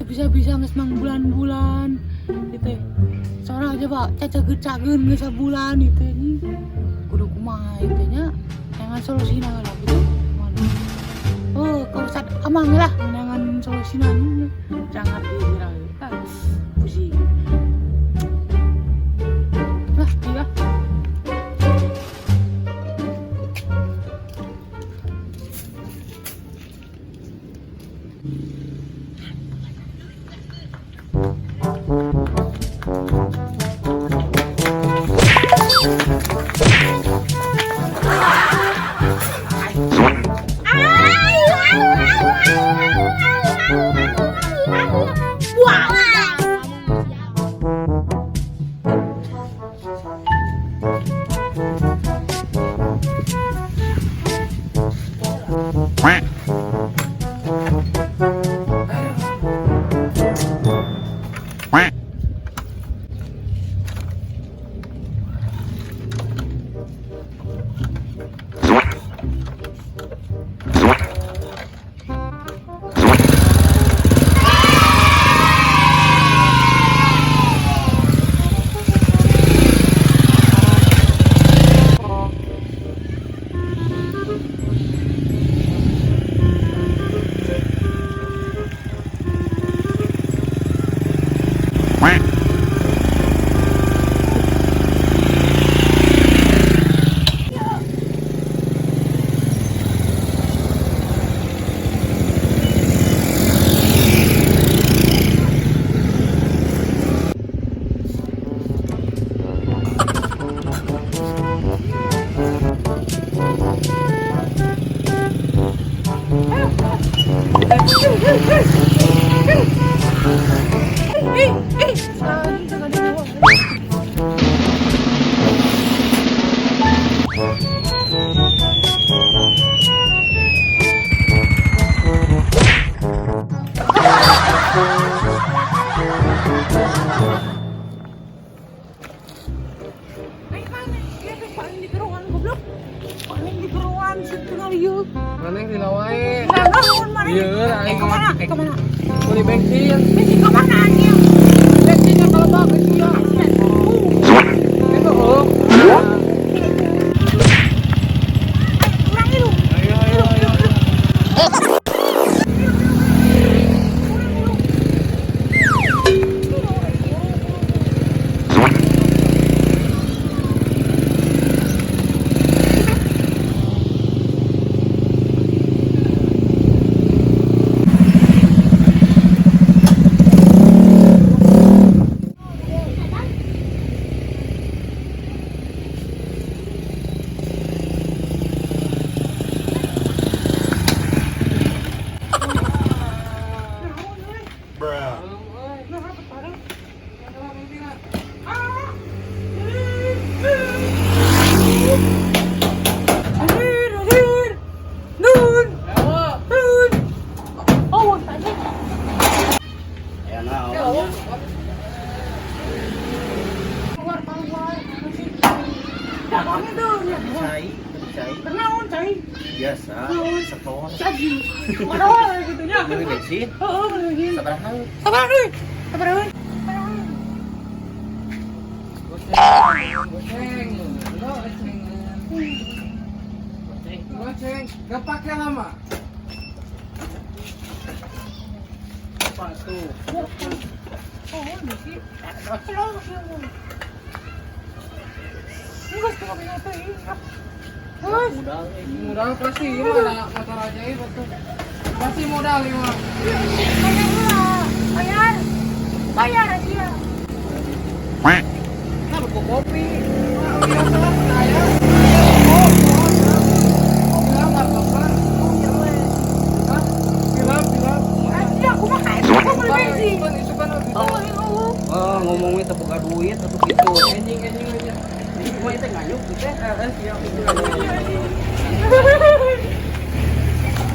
Teu bisa-bisa geus mang bulan-bulan gitu. Soalnya aja Pak, cacageun-cageun geus sabulan gitu anjing. Kudu kumaha ieu teh nya? Neangan solusina heula gitu. Mana? Oh, ka Ustad Amang lah neangan solusina anjing. Jangan dihira. Ah, pusing. Lah, iya. Eh, eh, anjing jangan dibawa. Ayo mana? Dia teh paling di keruan goblok. Paling di keruan situ kali yuk. Mana yang dilawae? Nah, naon mana? Iya, aing Ke mana? Ke mana? Beli bensin. Bensin ke mana anjing? Bensinnya kalau bagus ya. Itu oh. Kurang itu. Ayo ayo ayo. Anjir, anjir. Nun. Nun. Oh, anjing. Ya naon. Keluar keluar. Dagang itu. Cai, cai. Kenaon, cai? Biasa, setor. Caji. Padahal gitu nya. Beli bensin. Heeh, beli bensin. Sabaraha? Sabar euy. Sabar euy. Goceng. Goceng. Goceng. Goceng. Gak pakai lama. Apa tuh? Oh, ini sih. Ini guys, kalau punya teh. Terus, Modal Modal pasti ini ada motor aja ini betul. Pasti modal ini mah. Bayar lah. Bayar. Bayar aja. Nah, buku kopi. Biasa lah, saya. Aja aku mah kayak aku beli bensin. Oh, iya. Oh, ngomongnya teu boga duit atau gitu. Anjing anjing aja. Ini mah itu ngayuk gitu. Siap itu.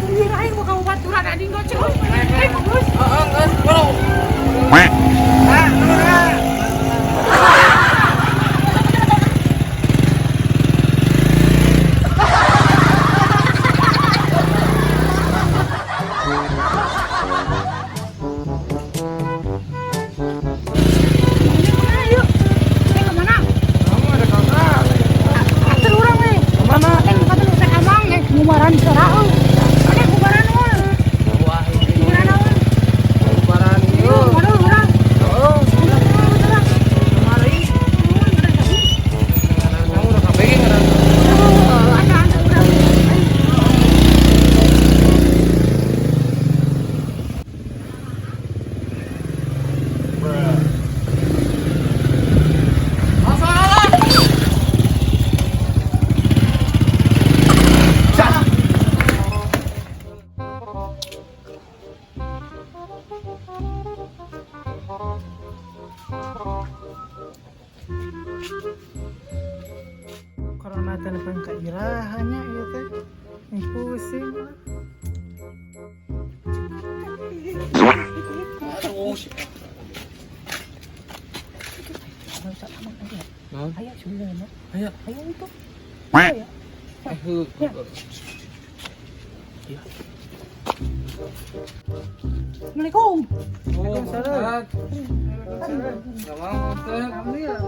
Iya, aing mau kamu baturan anjing goceng. Eh, bagus. Heeh, geus, bro. Ah, ah. Corona teh nepi ka iraha nya ieu teh. Ih, pusing lah. Naon? Ayo sebenarnya. Ayo. Ayo itu. Eh, heuh. Assalamualaikum. Waalaikumsalam. Gak mau, Ustaz. Alhamdulillah.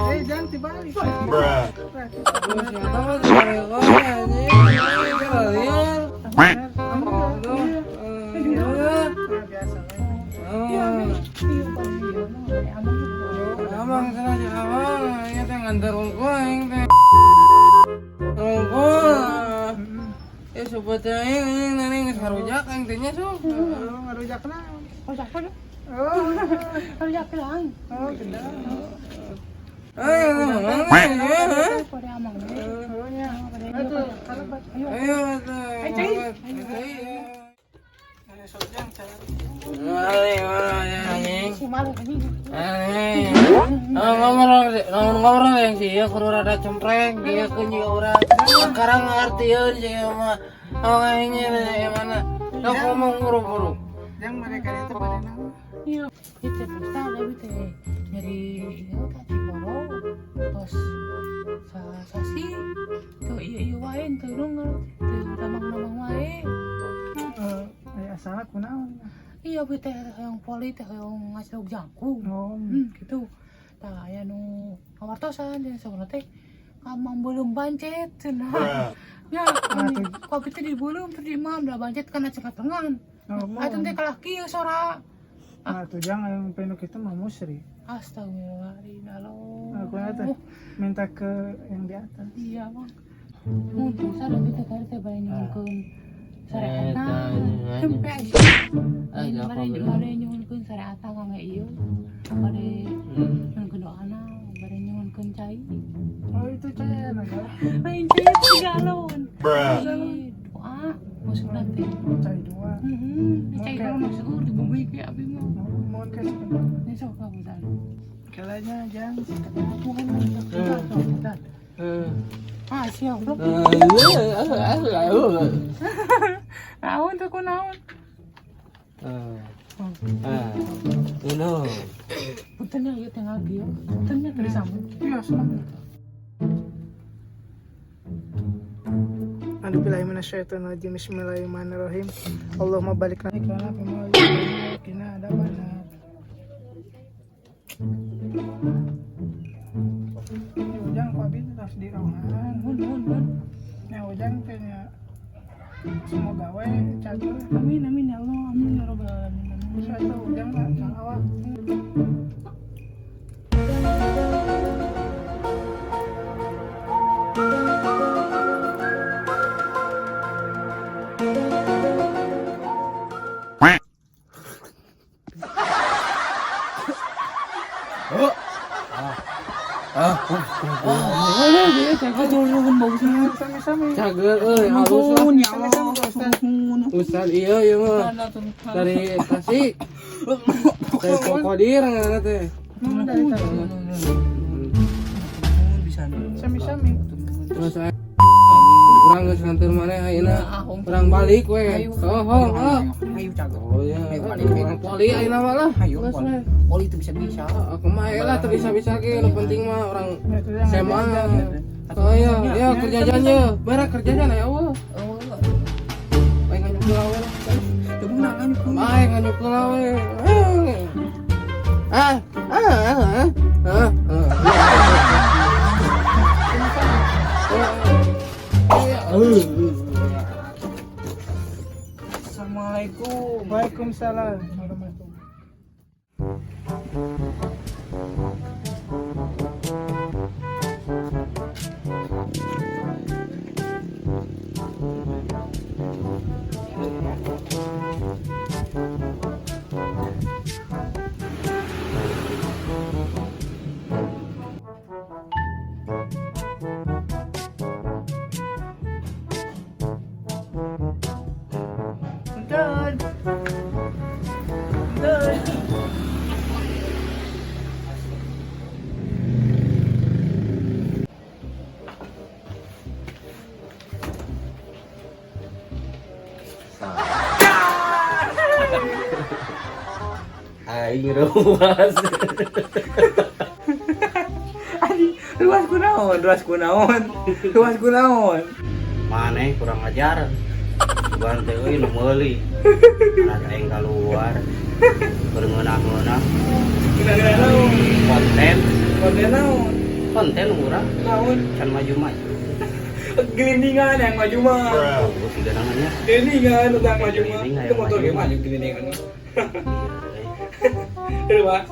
Eh, jangan dibalik. Terus siapa mah Assalamualaikum, anjing. Kalian. Alhamdulillah. Eh, Biasa we. eh. Iya, Bang. Iya, Bang. Amang. Amang sana aja amang, aing teh nganter unggul aing teh. Unggul. Eh sobat aing aing nani geus ngarujak aing teh nya sok. Oh, ngarujak naon? Oh, siapa tuh? Oh, Kalau siapa lang? oh, gede. Ayo, ayo, Pada amang. Oh, nya. Atuh, kalebet. Ayo. ayo, ayo, Cai. ayo. Ayo, sok jang cai. Ayo, ayo, anjing. Si malu anjing. Anjing. Ngobrol yang sih ya kudu rada cempreng dia kunci urang. Sekarang ngartieun sih mah. Oh aingnya yang mana? Sok ngomong buru-buru. Jang mereka itu pada naon? Iya. Itu Ustaz abi teh nyeri ieu teh cikoro tos sasi teu ieu ieu wae teu nunggal teu damang-damang wae. Eh, aya asalna kunaon? Iya abi teh hoyong poli teh hoyong ngasiluk jangkung. Oh, Gitu. Tah aya nu ngawartosan jeung saurna teh kamang belum bancet cenah. Ya, ku abi teh dibeuleum teh diimam da bancet kana cengat lengan. oh, mau. Atuh teh kalah kieu sora. Nah, tuh jang yang penuk itu mah musri. Astagfirullahaladzim, ya Allah. Aku teh minta ke yang di atas. Iya, Bang. Mun sada kita kari teh bade nyuhunkeun syariatna. Hempe aja. Bade bade nyuhunkeun syariatna kangge ieu. Bade nyuhunkeun doana, bade nyuhunkeun cai. Oh, itu cai naga. Lain cai 3 galon. Doa maksudna teh. Cai dua. Heeh, cai kalau masuk di bumi ke abi mah. Mohon ke sekedar. Ini sok kamu tadi. Kalanya jang sekedar. Bukan bentar. Ah, siap belum. Naon tuh ku naon? Uno. Puntennya ieu teh ngagi ya. Puntennya teu disambut. Iya, senang. A'udzu billahi minasyaitonir rajim. Bismillahirrahmanirrahim. Allahumma barik lana fi ma qina adzabannar. Ini ujang ku abi harus dirongan. Mun mun mun. Nya ujang teh nya semoga we catur. Amin amin ya Allah, amin ya rabbal alamin. Amin. Bisa tuh ujang lah salawat. Aduh, nuhun bagus banget. Sami-sami. Cager euy halus lah. Nuhun ya Allah. Nuhun. Ustaz iya iya mah dari Tasik. Dari Kokodir ngaranna teh. Nuhun dari tadi. Bisa Sami-sami. Terus urang geus nganter maneh ayeuna. Urang balik we. Oh, oh, oh. Ayo cago. Oh iya, urang poli ayeuna mah lah. Ayo Geus poli. we. Poli itu bisa-bisa. Aku mah lah teu bisa-bisa ge nu penting mah urang Ya, itu yang semangat. Oh iya, ya kerja aja, berak kerja aja ya Allah. Oh, Baik nganyuk heula we lah. teu meunang kan. Baik nganyuk heula we. Ah, ah, ah, ah, ah. Assalamualaikum. Waalaikumsalam warahmatullahi. Punten. Punten. Aing ruas. Anjing, ruas kunaon, ruas kunaon, ruas kunaon. Maneh kurang ajar. Bukan teh euy nu meuli. Anak aing keluar. Beungeunah-ngeunah Kena-kena naon? Konten, Konten naon? Konten urang Naon? can maju-maju. Gelindingan yang maju mah. Oh, tiga namanya. Gelindingan tentang maju mah. Gelindingan Itu yang motor maju. ge maju gelindingan mah. Iya, euy. Ruas.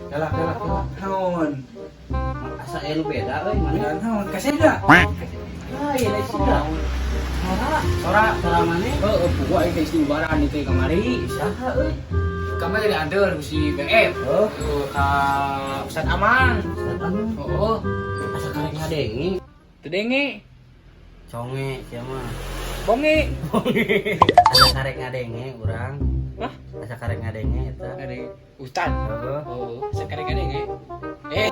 Kalah, kalah, kalah. Naon? Asa aya nu beda euy mana? Beda naon? Kasih dah. Ah, iya lain sih. Sora, sora, sora maneh? Heeh, puguh aing teh istibaran itu kamari. Saha euy? Kamari diantar ku si BF. Oh, Tuh ka Ustad Aman. Ustad Aman. Oh, Asa karek ngadenge. teu denge. Conge sia mah. Bonge. Asa karek ngadenge urang. Hah? Asa karek ngadenge eta. Ngadenge Ustad. Heeh. Oh, sekarang kadenge. Eh.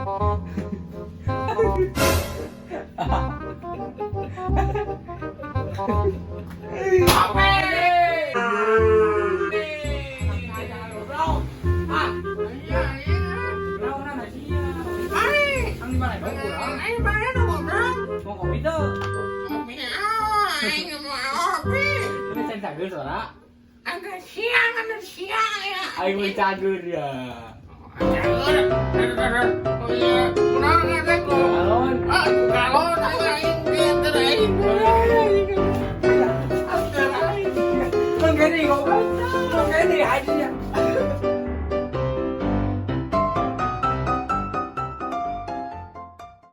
Mau kopi tuh? Ini saya cager suara. Siang, siang ya. Aing mau cager ya. Galon. Galon, aing pinter aing. Mangkene kok. Mangkene aja.